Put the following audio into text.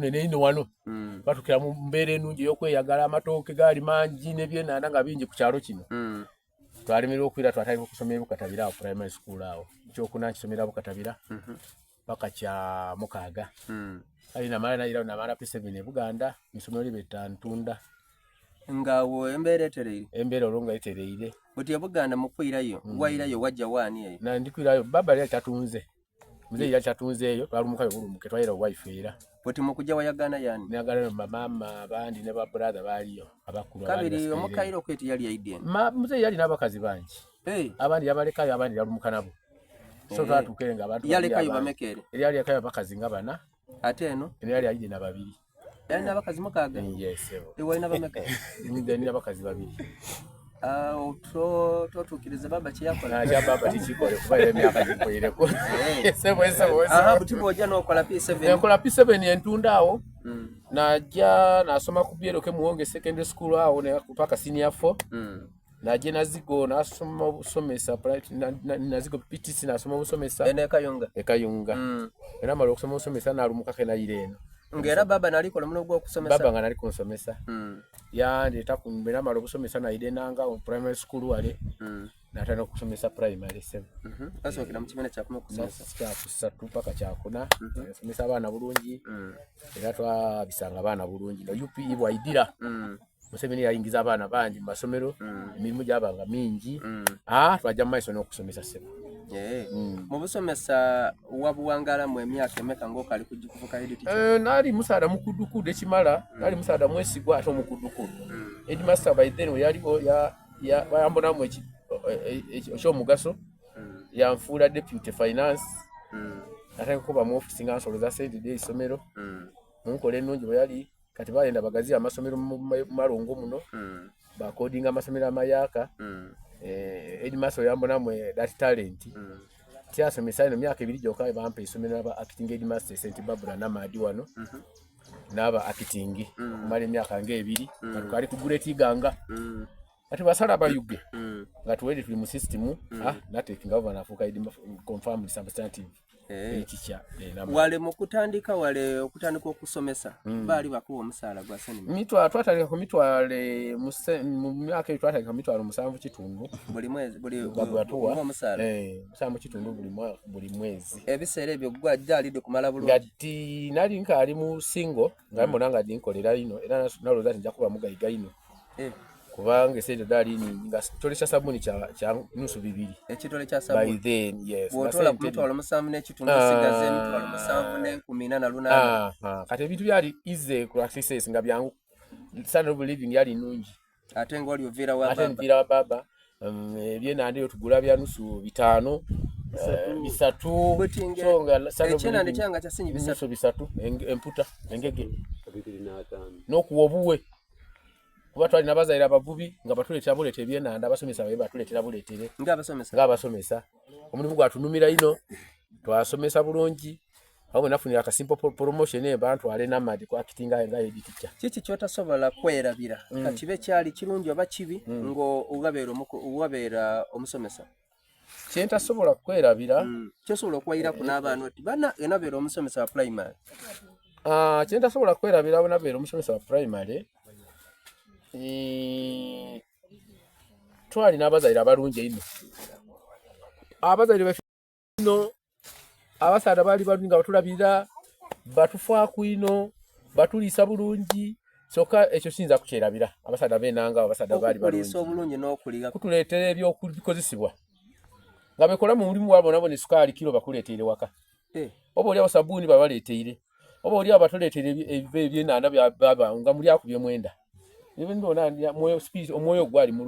lunene inho wano. Twatukira mu mbeera enungi ey'okweyagala, amatooke gaali mangi n'ebyenhandha nga bingi ku kyalo kino. Twalemererwa okwira twatandika okusoma e Bukatabira awo primary school awo. Ekyokuna nkisomera Bukatabira paka kya mukaaga. Kale namala nairayo namala P7 e Buganda mu isomero lyebeta Ntunda. Nga awo embeera etereire? Embeera olwo nga etereire. Buti e Buganda mu kwirayo, wairayo waja waani eyo? Na ndi kwirayo baba yali tatunze. Muzeeyi yali tatunzeeyo twalumukayo bulumuke twaira owaife era. Buti mu kuja wayagaana yaani? Nayagaana bamaama abandi ne ba brother baaliyo abakulu. Kabiri omukaire okwo tiyali aidye eno? Ma muzeeyi yali n'abakazi bangi. Hey. Abandi yabalekayo abandi yalumuka nabo. So twatuuka ere nga abantu Yalekayo bameka ere? Eri yalekayo abakazi nga bana. Ate eno? Eno yali aidye na babiri. Yalina abakazi mukaaga? Yes, sebo. Iwe olina bameka? Nze nina abakazi babiri. Totuukiriza baba kye yakola? Kya baba tikikole kuba era emyaka gimpoireku. Sebo, sebo, Aha, buti bw'ojja n'okola P7. Nkola P7 entunda awo. Najja nasoma ku BLK Muwonge Secondary School awo ne paka senior 4. Najja Nazigo nasoma obusomesa Nazigo PTC nasoma obusomesa. Eno e Kayunga. E Kayunga. Era namala okusoma obusomesa nalumukako enayira eno. Ng'era baba nali kola omulimu gw'okusomesa. Baba nga nali kunsomesa. Yandeeta ku namala obusomesa naira enanga mu primary school wale. Natandika okusomesa primary sebo. Wasookera mu kibiina kyakumi okusomesa? Kyakusatu paka kyakuna. Nsomesa abaana bulungi. Era twabisanga abaana bulungi. No UPE bwaidira. Museveni yayingiza abaana bangi mu masomero. Emirimu gyabanga mingi. Twajja mu maiso n'okusomesa sebo. Mu busomesa wabuwangalamu emyaka emeka ng'okali kuvuka head teacher? Nali musaadha mukudukudu ekimala, nali musaadha mwesigwa ate omukudukudu. Headmaster by then yaliwo yambonamu ekyomugaso yanfuula deputy finance. Natandika okuba mu office nga nsoloza sente dh'eisomero. Mu nkola ennungi bwe yali kati bayenda bagaziye amasomero mu Malongo muno. Bakodinga amasomero amayaaka. Headmaster yambonamu that talent. Tyasomesa ino myaka ebiri gyoka bampa eisomero naba acting headmaster e St Barbara Namadi wano. Naba acting okumala emyaka nga ebiri nga tukaali ku Great Iganga. Kati basala bayuge nga tuwedi tuli mu system natekinga over nafuuka confirmed substantive. Ekikya wale mu kutandika wale okutandika okusomesa baali bakuwa omusaala gwa sente mitwalo twatandika ku mitwalo mu myaka eyo twatandika ku mitwalo 7.5 buli mwezi buli batuwa omusaala 7.5 buli mwezi. Ebiseera ebyo gwa gyalidde kumala bulungi. Nga ti nali nkaali mu single nga mbona nga ndinkolera ino era nalowooza nti nja kuba mugaiga ino. Kubanga esente dhaali ningi nga kitole kya sabuni kya nusu bibiri. Ekitole kya sabuni. By then, yes. Bw'otoola ku 75,000 osigaza 74,800. Kati ebintu byali easy ku access nga byangu. Standard of living yali nnungi. Ate ng'oli oviira wa baba. Ate nviira wa baba. Ebyenhandha eyo tugula bya nusu bitaano. Bisatu. So nga ekyenhandha ekyanga kya siringi bisatu. Nusu bisatu emputa engege. N'okuwa obuwe. Kuba twali n'abazaire abavubi nga batuleetera buleeta ebyenhandha abasomesa babe batuleetera buleetere. Ng'abasomesa. Ng'abasomesa. Omulimu gwatunumira inho twasomesa bulungi awo bwe nafunira akasimple promotion eyo bantwala e Namadi ku acting nga head teacher. Kiki ky'otasobola kwerabira ka kibe kyali kirungi oba kibi ng'owabeera omusomesa? Kye ntasobola kwerabira. Ky'osobola okuwairaku n'abaana oti bana enabeera omusomesa wa primary. Kye ntasobola kwerabira bwe nabeera omusomesa wa primary twali n'abazaire abalungi einho. Abazaire baife inho abasaadha baali balungi nga batulabirira, batufaaku inho, batuliisa bulungi kyokka ekyo siyinza kukyerabira abasaadha b'enanga abo abasaadha baali balungi. Okukuliisa obulungi n'okuligha. Kutuleetera ebikozesebwa nga bekola mu mulimu gwabwe bonabona esukaali kilo bakuleeteire waka. Oba oli agho sabuuni babaleeteire, oba oli agho batuleeteire ebyenhandha nga mulyaku bye mwenda. Omwoyo gwali mulungi.